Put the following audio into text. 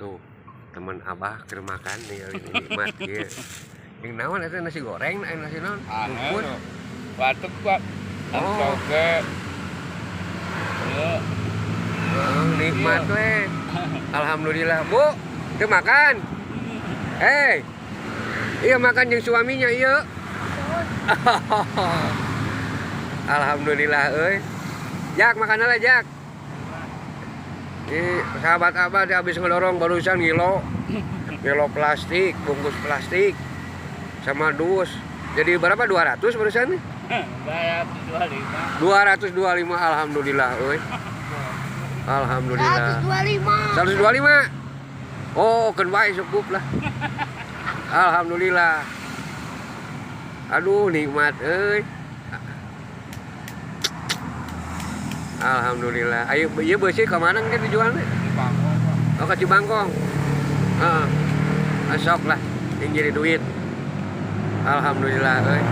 Tuh, teman Abah keur makan nih, nikmat ieu. Yang naon eta, nasi goreng, eh, nasi naon? Bungkus. Anu, warteg, Pak. Oh. Oke. Ya. Oh, nikmat we. Alhamdulillah, Bu. Itu makan. Hei. Iya, makan jeung suaminya, iya. Alhamdulillah euy. Jak, makan lah, Jak. Ini sahabat Abah dia habis ngedorong barusan ngilo. Ngilo plastik, bungkus plastik sama dus. Jadi berapa? 200 barusan nih? Bayar 25. 225, alhamdulillah euy. Alhamdulillah. 125. 125. Oh, keun wae, cukup lah. Alhamdulillah. Aduh, nikmat euy. Alhamdulillah. Ayo, ieu beusi ka mana kan dijualna? Di Bangkok, Pak. Oh, ke Cibangkong. Heeh. Sok lah, yang jadi duit. Alhamdulillah euy.